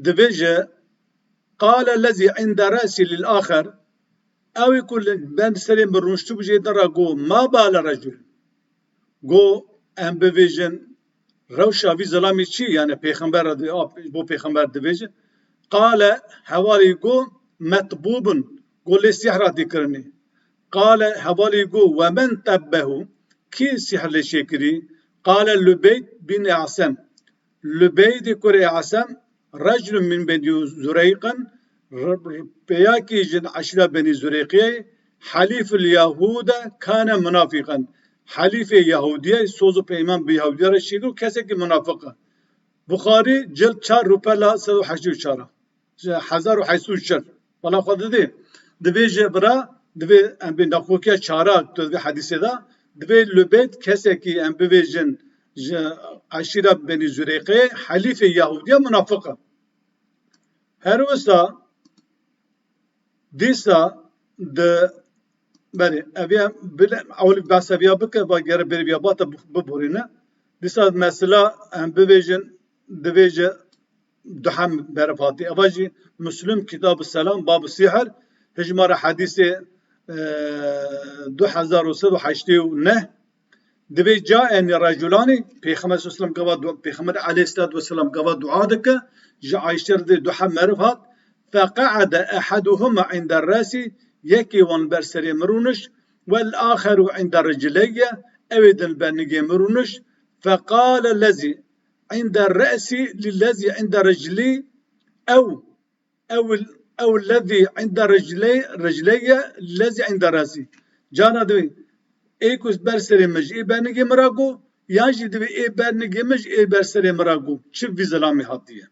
dibêje, "Qale lezî inde re'sî lil axer", ew ê ku li ben serê min rûniştibû jê din re got, "Ma bale recul." Go em bivêjin, rewşa vî zilamî çi? Yani pêxember re di-, a, bo pêxember dibêje. Qale, hevalî go, metbûbun, go lê sihra tê kirinê. Qale, hevalî go, we men tebbehu, kî sihr lê çêkirî? Qale Lubeyd bin Asem. Lubeydê kurê Asem, reclun min Benî Zureyqin, r-, r-, peyakî ji eşîra Benî Zureyqiyê, helîful Yahûde kane munafîqen. Helîfê Yahûdiyê, soz û peyman bi Yahûdiya re çêkir û kesekî munafiq e. Buxarî, cild çar, rûpela sed û heştê û çar. Ji hezar û heyt sed û çil. Bala xwe didê. Divê ji vira, divê em bê nakokiya çara tu divê hedîsê de, divê Lubeyt kesekî em bivêjin ji eşîra Benî Zureyqê, helîfê Yahûdiya munafiq e. Her wisa dîsa di, berê, eviya bile, ewil behsa viya bike, va gere berê viya bata biborîne. Dîsa mesela em bivêjin, divêje duhem berif hatî. Eva jî Muslim, Kitab-ı Selam, Bab-ı Sihir, hijmara hedîsê, e, du hezar û sed û heştê û neh. Divê caeni reculani, Pêxember sallallahu aleyhi ve sellem gava du-, Pêxember aleyhissalatu vesselam gava dua dike, ji Ayşe re dê duhem meriv hat, feqe'ede ehaduhuma inde resi, yekê wan ber serê min rûniş, wel axeru inde ricleyye, ew ê din ber nigê min rûniş, feqale lezî inde re'sî lillezî inde riclî, ew, ew, ew lezî inde ricley-, ricleyye lillezî inde re'sî. Cana divê, ê ku ber serê min ji ê bernigê min re got, yan jî divê ê bernigê min ji ê ber serê min re got. Çi vî zilamî hatiye?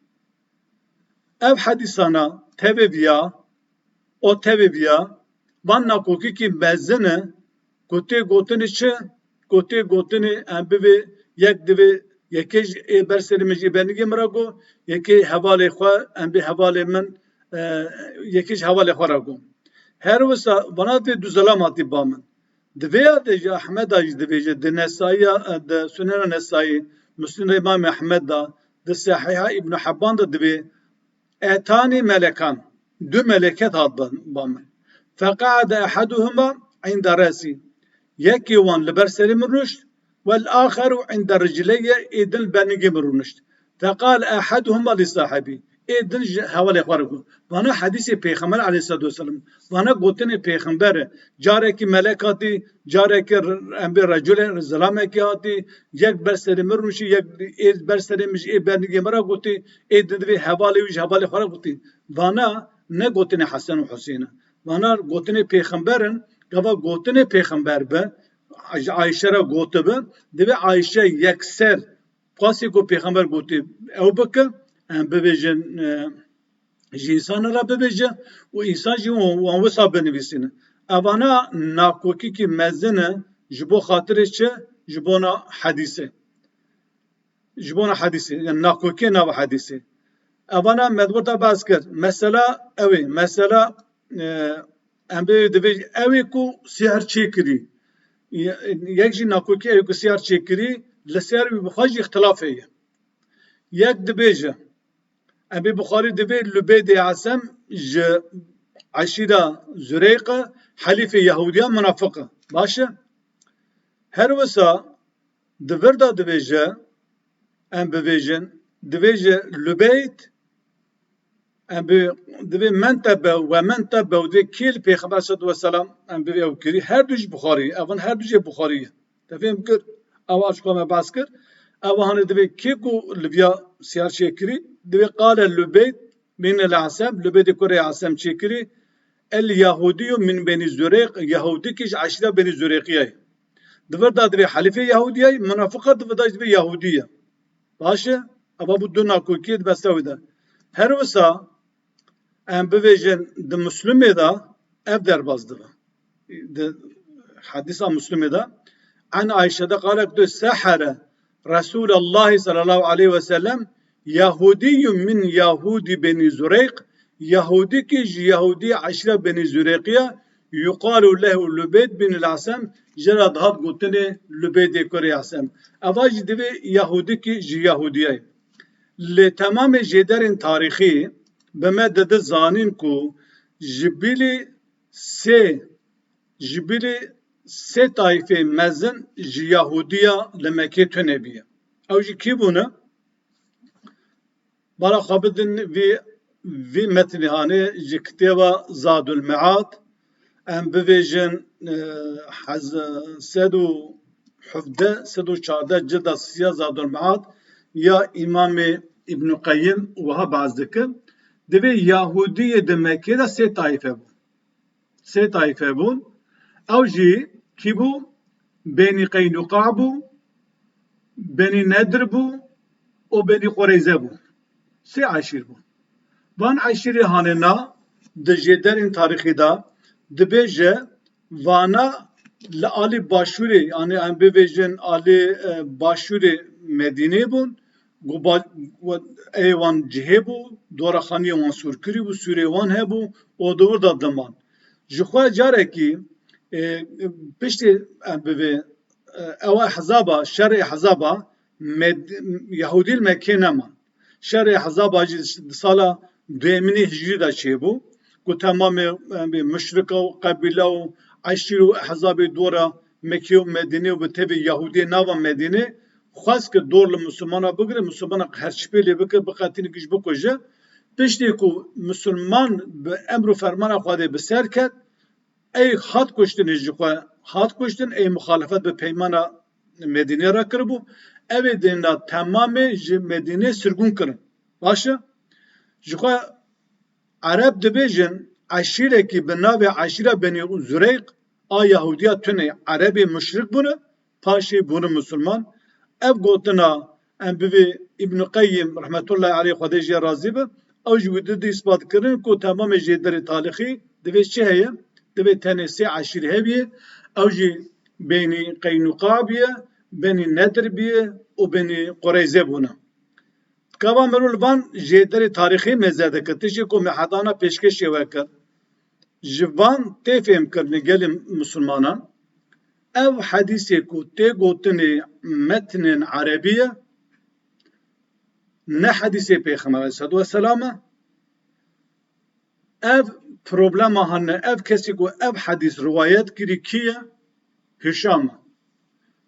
Ev hedîsana tevê viya, o tevê viya, van nakokîkî mezin e, ku tê gotinê çi? Ku tê gotinê em bivê, yek divê, yekê ji ê ber serê min ji ê bernigê min re got, yekê hevalê xwe, em bê hevalê min, e, yekê ji hevalê xwe re got. Her wisa vana divê du zelam hatî ba min. Di vê ya de ji Ahmeda jî divêje, di Nesaiya, di Sunena Nesai, Musneda Îmam Ehmed de, di Sehîha Îbn Hibban de divê, etanî melekan, du meleket hat ba, ba min. Feqe'ede ehaduhuma inde resî. Yekê wan li ber serê min rûşt, wel axeru inde ricleyye, ê din li ber nigê min rûnişt. Feqal ehaduhuma li sahibî. Ê din ji hevalê xwe re got. Vana hedîsê Pêxember aleyhissalatu vesselam. Vana gotinê Pêxember e. Carekî melek hatî, carekî r-, em bê reculê zilamekî hatî, yek ber serê min rûşî, yek ê ber serê min ji ê bernigê min re gotî, ê din divê hevalê wî ji hevalê xwe re gotî. Vana ne gotinê Hesen û Husên e. Vana gotinê Pêxember in, gava gotinê Pêxember be, ji Ayşe re gotibe, divê Ayşe yekser qasî ku Pêxember gotî ew bike, em bibêjin, e, ji însanan re bibêje û însan jî wan, wan wisa binivîsîne. Evana nakokîkî mezin e ji bo xatirê çi? Ji bona hedîsê. Ji bona hedîsê, yani nakokiyê nava hedîsê. Evana me di wir de behs kir. Mesela ew ê. Mesela, e, em bê divê ew ê ku sihir çêkirî. Ye-, yek jî nakokî ew ê ku sihir çêkirî, li ser wî bi xwe jî îxtilaf heye. Yek dibêje, Ebî Buxarî divê Lubeydê Esem ji eşîra Zureyq e, helîfê Yahûdiya munafiq e. Baş e? Her wisa di vir de dibêje, em bivêjin, divêje Lubeyd, em bi, divê men te be we men te be, divê kê li Pêxember sallallahu aleyhi ve sellem, em bivê ew kirî, her du jî Buxarî, evan her du jî Buxarî ye. Te fêm kir? Ew aşka me behs kir. Ew hanê divê kê ku li viya siyar çêkirî, divê qale Lubeyd bin el Esem, Lubeydê kurê Esem çêkirî, el Yahudîyu min Benî Zureyq, Yahudîkî ji eşîra Benî Zureyqiya ye. Di vir de divê helîfê Yahudî ye, munafiqa di vir de divê Yahudî ye. Baş e? Eva bû du nakokiyê di besta wî de. Her wisa em bivêjin di Muslimê de ev derbas dibe. Di hedîsa Muslimê de, an Ayşe de qala ku sehara Resulallahî sallallahu aleyhi ve sellem Yahudîyun min Yahudî Benî Zureyq, Yahudîkî ji Yahudî eşîra Benî Zureyqiya, yuqalu lehu Lubeyd bin el Esem, jê re dihat gotinê Lubeydê kurê Esem. Eva jî divê Yahudîkî ji Yahudîyayê. Li temamê jêderên tarîxî bi me dide zanîn ku ji bilî sê, ji bilî sê taîfê mezin ji Yahûdiya li Mekkê tune bûye. Ew jî kî bûne? Bala xwe bidin vî, vî metnê hanê ji kitêba Zadul Mead, em bivêjin, e, hez-, sed û hevdeh, sed û çardeh cilda sisiya Zadul Mead ya Îmamê Îbn Qeyyim wiha behs dike. Divê Yahûdiyê di Mekkê de sê taîfe bûn. Sê taîfe bûn. Ew jî kî bû? Benî Qeynuqa bû, Benî Nedir bû û Benî Qureyze bû. Sê eşîr bûn. Van eşîrê hanê na di jêderên tarîxî de dibêje, vana li alî başûrê, yanî em bivêjin alî, e, başûrê Medînê bûn, ku ba-, we-, ê wan cihê bû, dora xaniyê wan sûrkirî bû, sûrê wan hebû û di wir de diman. Ji xwe carekî, e, piştî em bivê, e, ew ehzaba, şerê ehzaba Med-, Yahûdî li Mekkê neman. Şerê ehzaba jî di sala duyemînê hicrî de çêbû, ku temamê, em bê, muşrika û qebîle û eşîr û ehzabê dora Mekkê û Medînê û bi tevî Yahûdiyê nava Medînê xwest kir dor li Misilmana bigire, Misilmana herçipê lê bike, biqetîne, giş bikuje. Piştî ku Misilman bi emr û fermana Xwedê bi ser ket, ey hat kuştin, ji xwe hat kuştin, ey muxalefet bi peymana Medînê re kiribû. Ev ê dêna temamê ji Medînê sirgûn kirin. Baş e? Ji xwe Ereb dibêjin, eşîrekî bi navê eşîra Benî Zureyq a Yahûdiya tune Erebê muşrik bûne, paşê bûne Misilman. Ev gotina em bivê Îbn Qeyyim rehmetullahi aleyh, Xwedê jê razî be, ew jî wî didî îspat kirin ku temamê jêderê tarîxî divê çi heye? Divê tenê sê eşîr hebîye, ew jî Benî Qeynuqa bîye, Benî Nedir bîye û Benî Qureyze bûne. Gava mirov li van jêderê tarîxî mêze dike, tiştê ku me hedana pêşkêşê we kir, ji van tê fêhmkirinê gelê misilmanan, ev hedîsê ku tê gotinê metnên erebî ye, ne hedîsê Pêxember aleyhisselatu vesselam e. Ev problema hane, ev kesî ku ev hedîs riwayet kirî kî ye? Hîşam e.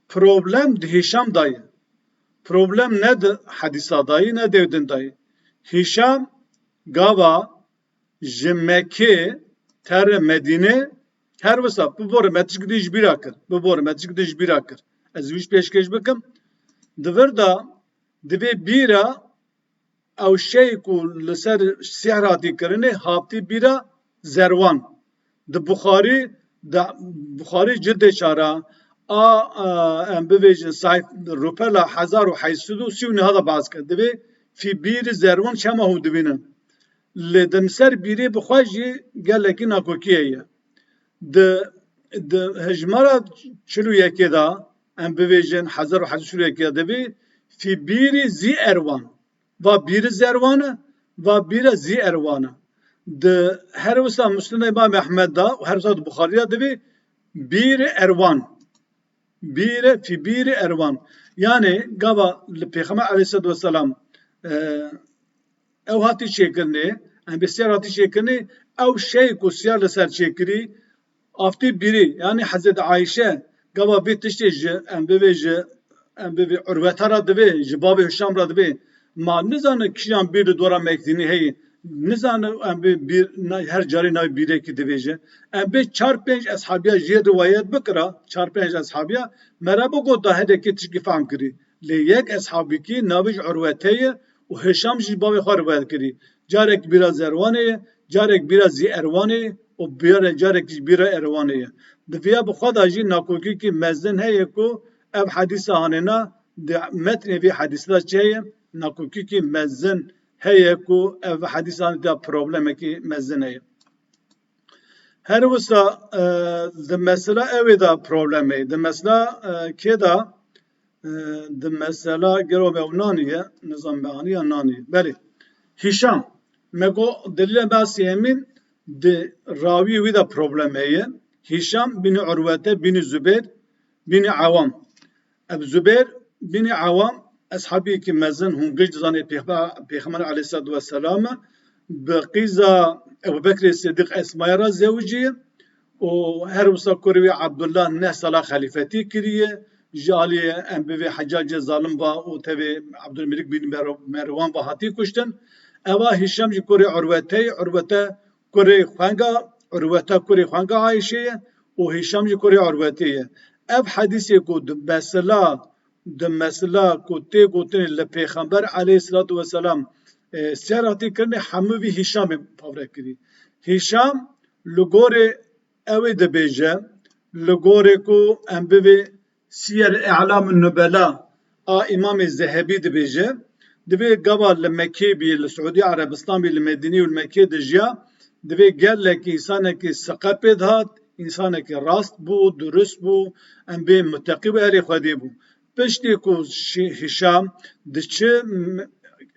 Problem di Hîşam de ye. Problem ne di hedîsa de ye, ne di ewdin de ye. Hîşam gava ji Mekkê tere Medîne, her wisa, bibore me tişkî din ji bîra kir. Bibore me tişkî din ji bîra kir. Ez wî ji pêşkêş bikim. Di vir de divê bîra ew şey ku li ser sihir hatî kirinê, hatî bîra Zerwan. Di Buxarî, di Buxarî cildê çara, a, a, em bivêjin sayf-, rûpela hezar û heyt sed û sî û neh de behs kir. Divê fî bîr Zerwan çema hûn dibînin. Lê di ser bîrê bi xwe jî gelekî nakokiyê ye. Di, di hejmara çil û yekê de, em bivêjin hezar û hezar û çil û yekê de divê fî bîrî zî Erwan. Va bîrî Zerwan e, va bîre zî Erwan e. Di her wisa Musnedê Îmam Ehmed de û her wisa di Buxarî de divê bîre Erwan. Bîre, fî bîre Erwan. Yanî gava li Pêxember aleyhisselatu vesselam, e, ew hatî çêkirinê, em bê siyar hatî çêkirinê, ew şey ku siyar li ser çêkirî, aftî bîrî, yanî Hezret Ayşe, gava vê tiştê ji, em bivê ji, em bivê Urweta re divê, ji bavê Hişam re divê. Ma nizane kîjan bîr li dora Mekdînî heye. Nizane em bê bîr, na-, her carê navê bîrekî divêje. Em bê çar pênc eshabiya jê riwayet bikira, çar pênc eshabiya, me re bigot da hedekê tişkî fehm kirî. Lê yek eshabîkî navê ji Urwete ye û Hişam jî ji bavê xwe riwayet kirî. Carek bîra Zerwanê ye, carek bîra Zî Erwanê ye û bîra, carek jî bîra Erwanê ye. Di viya bi xwe de jî nakokîkî mezin heye ku ev hedîsa hanêna di metnê vê hedîsê de çi heye? Nakokîkî mezin heye ku ev hedîsa hanê de problemekî mezin heye. Her wisa, e, di mesela ewê de problem heye. Di mesela, e, kê de, e, di mesela gero me ew nanî ye, nizam me anî ya nanî. Belê. Hîşam. Me got delîla me sêyemîn di rawiyê wî de problem heye. Hîşam bînî Urwete, bînî Zubêr, bînî Ewam. Ev Zubêr bînî Ewam, eshabîyekî mezin, hûn giş dizanê Pêxbe-, Pêxember aleyhisselatu vesselam e, bi qîza Ebu Bekrê Sidîq Esmayê re zewicî ye û her wisa kurê wî Abdullah neh sala xelîfetî kiriye. Ji alî em bivê Hecacê zalim va û tevê Abdulmelik bin Mer-, Merwan va hatî kuştin. Eva Hîşam jî kurê Urwete ye. Urwete kurê xwenga, Urwete kurê xwenga Ayşê ye û Hîşam jî kurê Urwetê ye. Ev hedîsê ku di mesela, di mesela ku tê gotinê li Pêxember aleyhisselatu vesselam, e, siyar hatî kirinê, hemû vî Hîşamê pavre kirî. Hîşam li gorê ew ê dibêje, li gorê ku em bivê Siyer E'lam Nubela a Îmamê Zehebî dibêje, divê gava li Mekkê bî, li Siûdî Erebistan bî, li Medînê û li Mekkê dijiya, divê gelek însanekî siqe pê dihat, însanekî rast bû, durust bû, em bê muteqî bû, ehlê Xwedê bû. Piştî ku şi-, Hîşam diçi m-,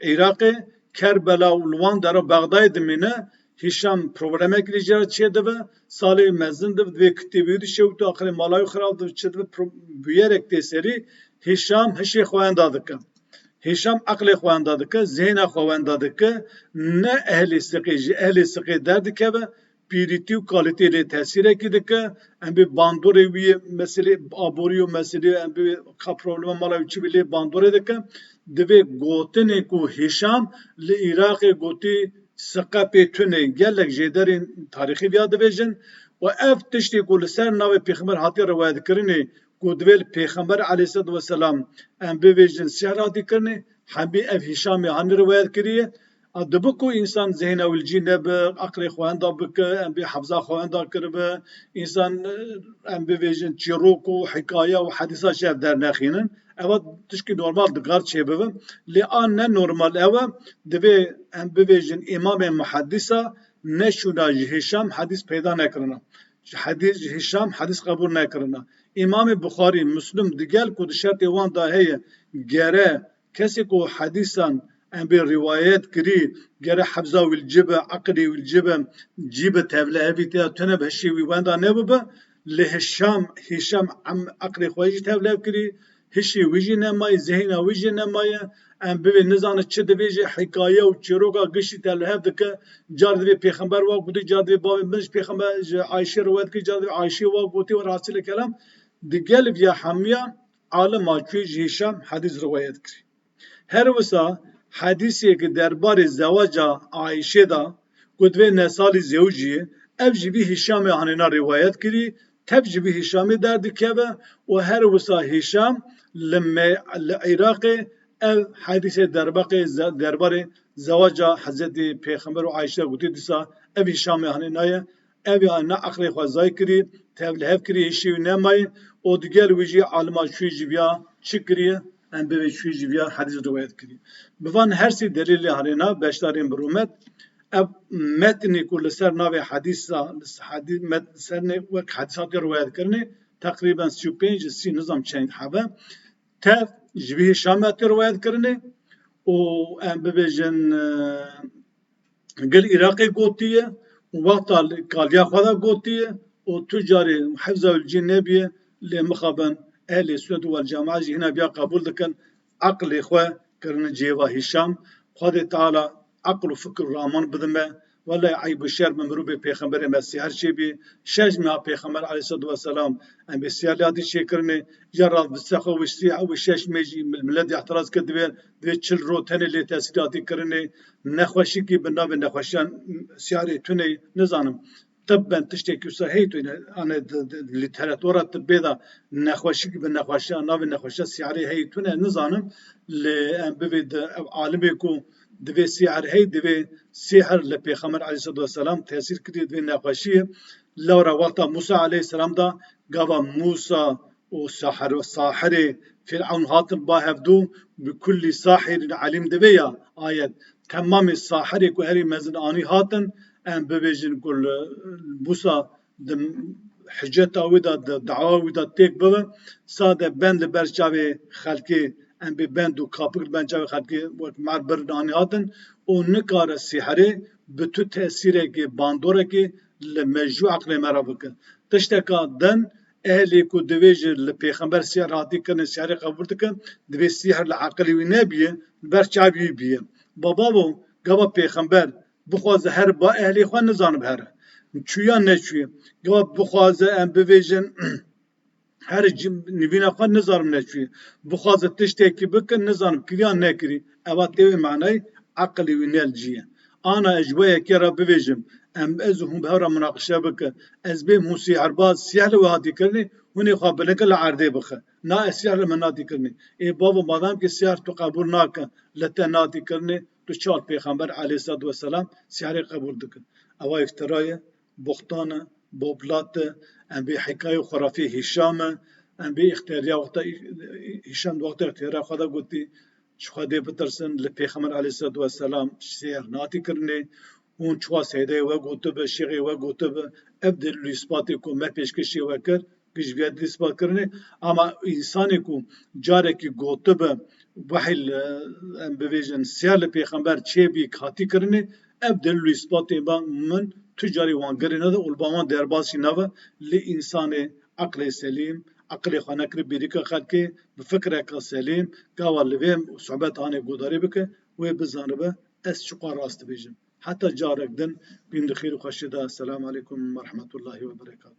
Iraqê, Kerbela û li wan dera Bexdayê dimîne, Hîşam problemek li jê re çêdibe, salê mezin dibe, divê kitêbê wî dişewite, aqilê mala wî xirab dibe, çi dibe, pro-, bûyerek tê serî, Hîşam hişê xwe wenda dike. Hîşam eqlê xwe wenda dike, zihna xwe wenda dike, ne ehlê siqê, ji ehlê siqê derdikeve, pîrîtî û kalîtî lê tesîrekî dike. Em bê bandorê wî yê meselê aborî û meselê em bê ka problema mala wî çi bî lê bandorê dike. Divê gotinê ku Hîşam li Iraqê gotî siqe pê tune, gelek jêderên tarîxî viya dibêjin û ev tiştê ku li ser navê Pêxember hatiye riwayetkirinê ku divê li Pêxember aleyhisselatu vesselam em bibêjin sihir hatî kirinê, hemî ev Hîşamê hanî riwayet kiriye. A dibe ku însan zihna wî li cî nebe, aqlê xwe wenda bike, em bê hefza xwe wenda kiribe, însan, e, em bibêjin çîrok û hikaye û hedîsa ji hev dernexînin. Eva tişkî normal dikar çêbibe. Lê a ne normal ew e, divê em bibêjin îmamê muhedîsa neşûna ji Hîşam hedîs peyda nekirina. Ji hedîs, ji Hîşam hedîs qebûl nekirina. Îmamê Buxarî, Muslim digel ku di şertê wan de heye, gere kesê ku hedîsan em bê rîwayet kirî, gere hefza wî li cî be, eqilê wî li cî be, cî be tevlihevî tê de tune be, hişê wî wenda nebibe, lê Hişam, Hîşam em eqilê xwe jî tevlihev kirî, hişê wî jî nemaye, zihna wî jî nemaye, em bivê nizane çi dibêje, hikaye û çîroka giştî tevlihev dike, car divê pêxember wa gotî, car divê bavê min ji pêxember, ji Ayşê riwayet kir, car divê Ayşê wa gotî û rastî li kelam, digel viya hemiya alima çûyî ji Hîşam hedîs riwayet kirî. Her wisa hedîsê ki derbarê zewaca Ayşê de ku divê ne salî zewicî ye, ev ji vî Hîşamê hanêna rîwayet kirî, tev ji vî Hîşamê derdikeve û her wisa Hîşam li me-, li Iraqê ev hedîsê derbaqê ze-, derbarê zewaca Hezretî Pêxember û Ayşe gotî dîsa ev Hîşamê hanêna ye. Ev ya ne eqlê xwe zay kirî, tevlihev kirî, hişê wî nemaye û digel wî jî alima çûyî ji viya çi kiriye? Em bivê çûyî ji viya hedîs riwayet kirî. Bi van her sê delîlê hanêna beşdarên bi rûmet, ev metnê ku li ser navê hedîsa, li se-, hedî-, met-, li ser nê wek hedîs hatiye riwayet kirinê, teqrîben sî û pênc, sî nizam çend hebe, tev ji vî Hîşamê hatiye riwayet kirinê û em bibêjin, e, gel Iraqê gotiye û wexta li kaliya xwe de gotiye û tu carê hifza wî li cî nebiye, lê mixabin ehlê sunnet wal cemaat jî hîna viya qebûl dikin, eqlê xwe kirine cihê va Hîşam. Xwedê Teala eql û fikr û raman bide me. Welay eyb û şerm e mirovê pêxemberê me sîher çêbî. Şeş meha pêxember aleyhisselatu vesselam em bê sîher lê hatî çêkirinê. Jera bi se xwe wî sî-, wî şeş meh jî mil-, milet îtiraz kir, divê, divê çil roj tenê lê tesîrê hatî kirinê. Nexweşikî bi navê nexweşiyan sîherê tune, nizanim, tibben tiştekî wisa heyî tune, anê di, di, di lîteratura tibbê de nexweşikî bi nexweşiya, navê nexweşiya sîherê heyî tune, nizanim, lê em bivê di ev alimê ku divê sîher hey, divê sîher li Pêxember aleyhisselatu vesselam tesîr kiriye, divê nexweşiyê. Lewra wexta Musa aleyhisselam da gava Musa û sahir, sahirê Fîr'ewn hatin ba hevdû, bi kullî sahirin alîm divê ya ayet. Temamê sahirê ku herî mezin anî hatin, em bibêjin ku li Musa di hiceta wî de, di dawa wî de têk bibe, sade bend li ber çavê xelkê, em bê bend û kapik li ber çavê xelkê wek mer birin anî hatin û nikare sîherê bi tu tesîrekê, bandorekê li mejû eqlê me re bike. Tişteka din, ehlê ku divê ji li pêxember sîher hatî kirinê sîherê qebûl dikin, divê sîher li eqilê wî nebiye, li ber çavê wî biye. Bababo, gava pêxember bixwaze here ba ehlê xwe, nizanim here çûye neçûye. Gava bixwaze em bivêjin here ci-, nivîna xwe, nizanim neçûye. Bixwaze tiştekî bike, nizanim kiriye nekiriye. Eva tê wê manayê eqilê wî ne li cî ye. Ana ez ji bo yekê re bivêjim, em, ez û hûn bi hev re munaqişe bikin. Ez bêm hûn sîherbaz, sîher li we hatî kirinê, hûn ê xwe bilind li erdê bixin. Na, ez sîher li me nehatî kirinê. Ê bavo, madem ki sîher tu qebûl nakin, li te nehatî kirinê, tu çawa li Pêxember aleyhisselatu vesselam sîherê qebûl dikin? Ewa îftira ye, buxtan e, boblat e, em bê hikaye xurafê Hîşam e, em bê îxtiyariya wexta, Hîşam di wexta îxtiyariya xwe de gotî, ji Xwedê bitirsin, li Pêxember aleyhisselatu vesselam sîher nehatî kirinê, hûn çiwa seydeyê we gotibe, şêxê we gotibe, ev delîl û îspatê ku me pêşkêşê we kir, giş viya dî îspat kirinê, ama însanê ku carekî gotibe, wehî li, em bivêjin, sîher li pêxember çêbî, hatî kirinê, ev delîl û îspatê ba min tu carî wan girê nede û li ba wan derbas jî nabe, lê însanê eqlê selîm, eqlê xwe nekirî bêrîka xelkê, bi fikreka selîm, gava li vê sohbet anê guhdarî bike, wê bizanibe ez çiqas rast dibêjim. Heta carek din, bîm di xêr û xweşiyê de. Esselamu aleykum ve rahmetullahi ve berekatuhu.